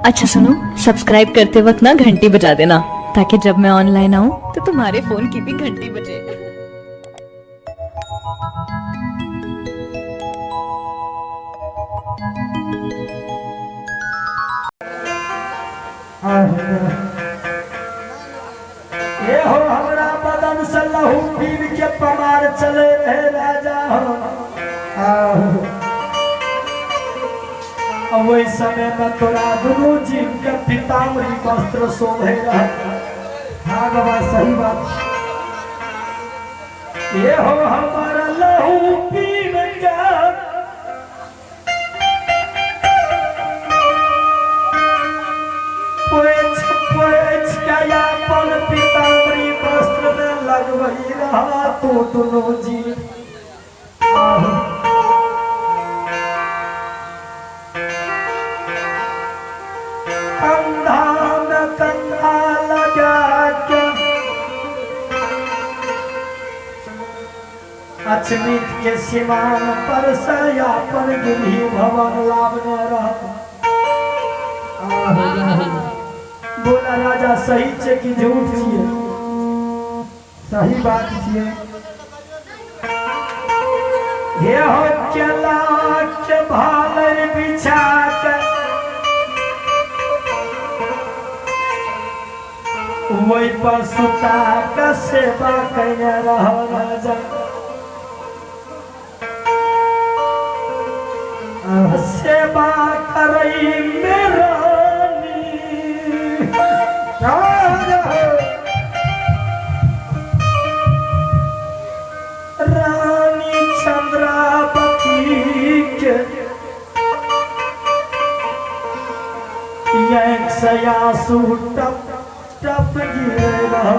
अच्छा सुनो, सब्सक्राइब करते वक्त ना घंटी बजा देना ताकि जब मैं ऑनलाइन आऊँ तो तुम्हारे फोन की भी घंटी बजे। ये हो हमरा बदन से लहू पीन के पमार चले रहे राजा हो। अब वही समय में तोरा दुनू जीव के पीताम्बरी वस्त्र शोभे रहा। हाँ बाबा सही बात। ये हो हमारा लहू पीन के पोछ पोछ के अपन पीताम्बरी वस्त्र में लगवही रहा तू दुनू जीव। कंधा में कंधा लगा के अचमित के सीमान पर से अपन गिरी भवन लावने रहा। बोला राजा सही छे कि झूठ छिए? सही बात छिए। ये हो केला के भालर बिछा के वही पर सुता के सेवा कयने रह राजा। सेवा करई में रानी रानी चंद्रावती के एक सयासु टप टप गिरे रहा।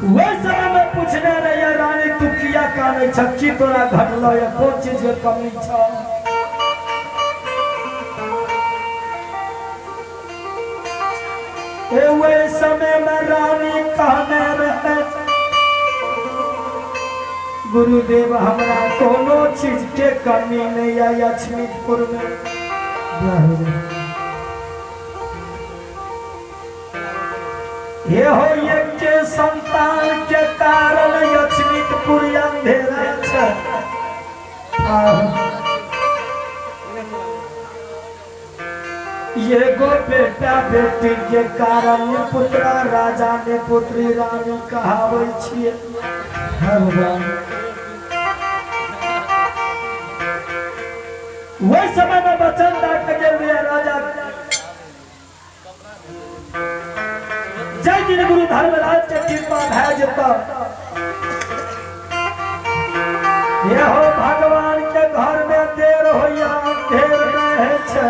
वह समय में पूछने रही रानी तू किया कानै छ, की तोरा घटलो या कोन चीज के कमी छ? वह समय में रानी कहने रहे गुरुदेव हमरा कोनो चीज के कमी नहीं है लक्ष्मीपुर में। ये हो ये के संतान के कारण लक्ष्मीपुर अंधेरा छै। ये गो बेटा बेटी के कारण पुत्रा राजा ने पुत्री रानी कहाबै छिए। वही समय में वचन दाट के लिए राजा जय दिन गुरु धर्मराज के कृपा भय जेता। ये हो भगवान के घर में देर होया देर रहे छै।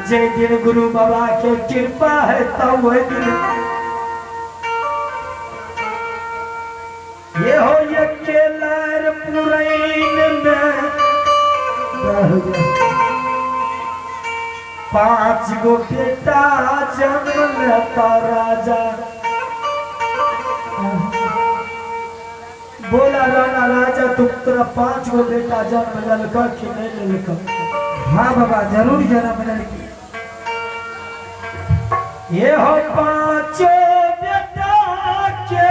जय दिन गुरु बाबा के कृपा है तब वही दिन ये हो ये केलर पुरैन में 5 गो बेटा जन्म लेता राजा। बोला राणा राजा तुम तोरा 5 गो बेटा जन्म ललका कि नहीं ललका? हाँ बाबा जरूर जन्म ललकी। ये हो 5 बेटा के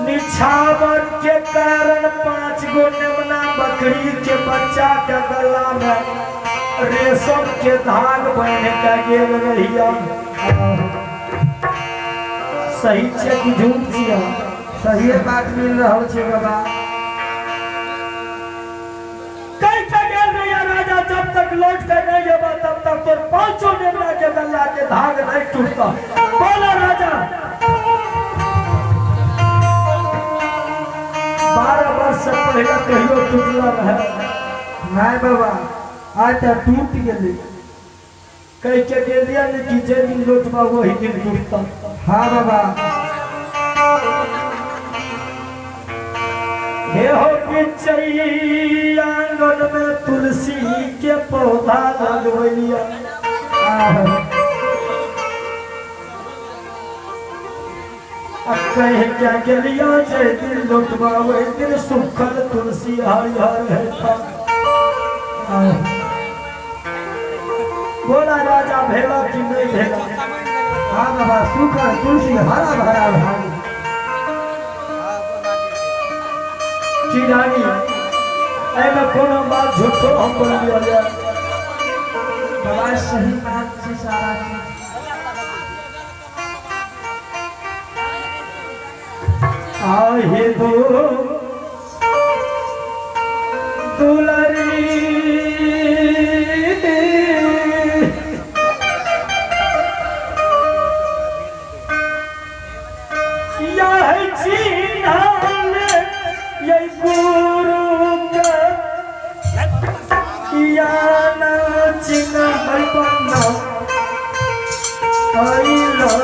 निछावर के कारण 5 गो नेमना बकरी के बच्चा के गला में रेशम के धाग बांध के गेल रहिया। सही छे कि झूठ छियै? सही बात मिल रहा छे बाबा। कह के गेल रहिया राजा जब तक लौट के नहीं अबा तब तक तोर 5 नेमना के गला के धाग नहीं टूटता। बोला राजा 12 वर्ष से पहले कहियो टूटला रहे? नहीं बाबा आज तो टूट गेलै। कह के गेलिया ने कि जे दिन लौटबा वही दिन टूटता। हाँ बाबा। हे हो बिचई आंगन में तुलसी के पौधा लगवैया। आ कह के गेलिया जे दिन लौटबा ओहि दिन सुखल तुलसी हरिहर हेता। बोला राजा भेला कि नहीं भेला? हाँ बाबा, सूखल तुलसी हरा भरा भाग। की रानी, एहिमे कोनो बात झूठो हम बोलियो ये? बाबा, सही बात छै सारा चीज। आहे दो दुलरी यह चिन्हल ये गुरु के या न चिन्ह बना अइला।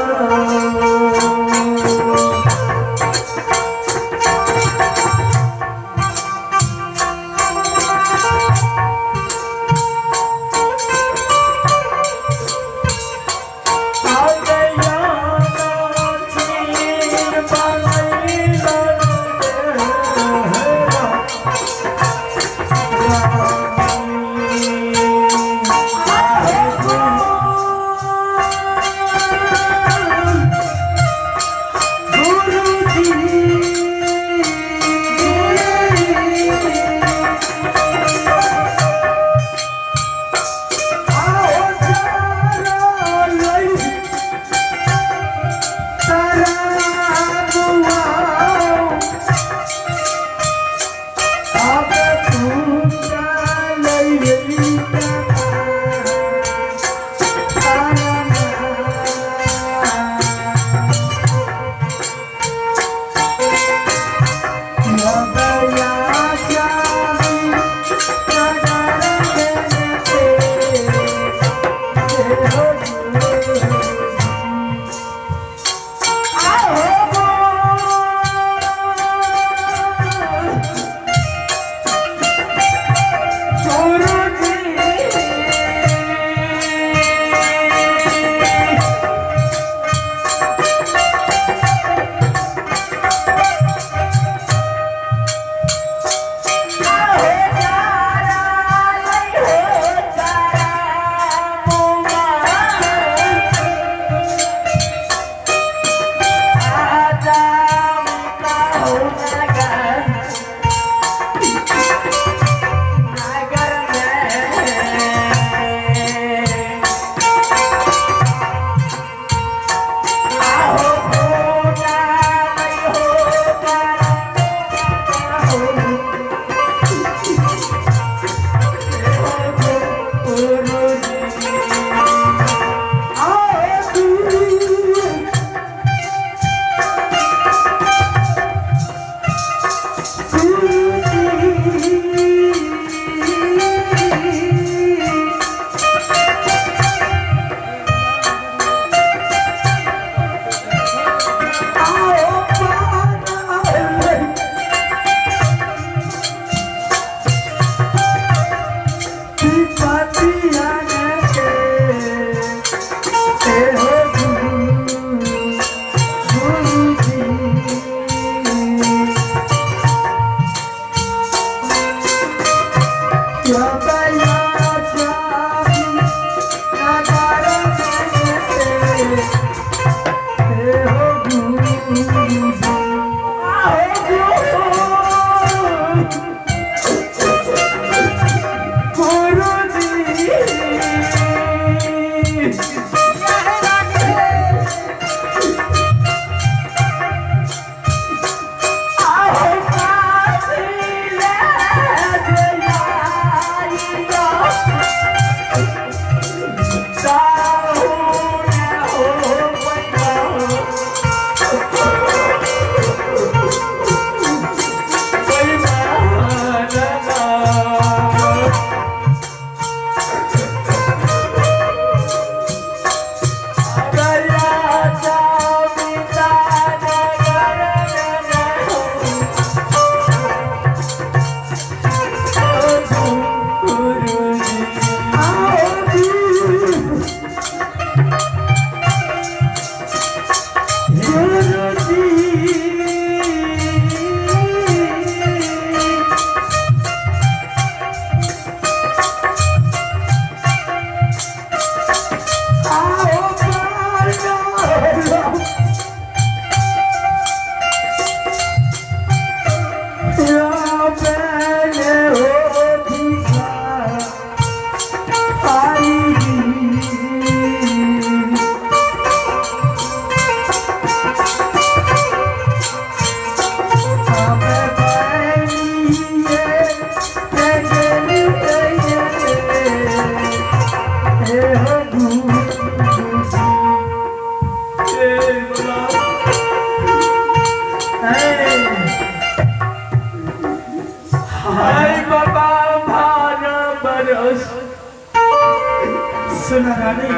सुना रानी,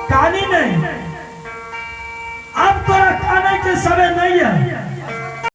कानी नहीं, अब तोरा काने के समय नहीं है।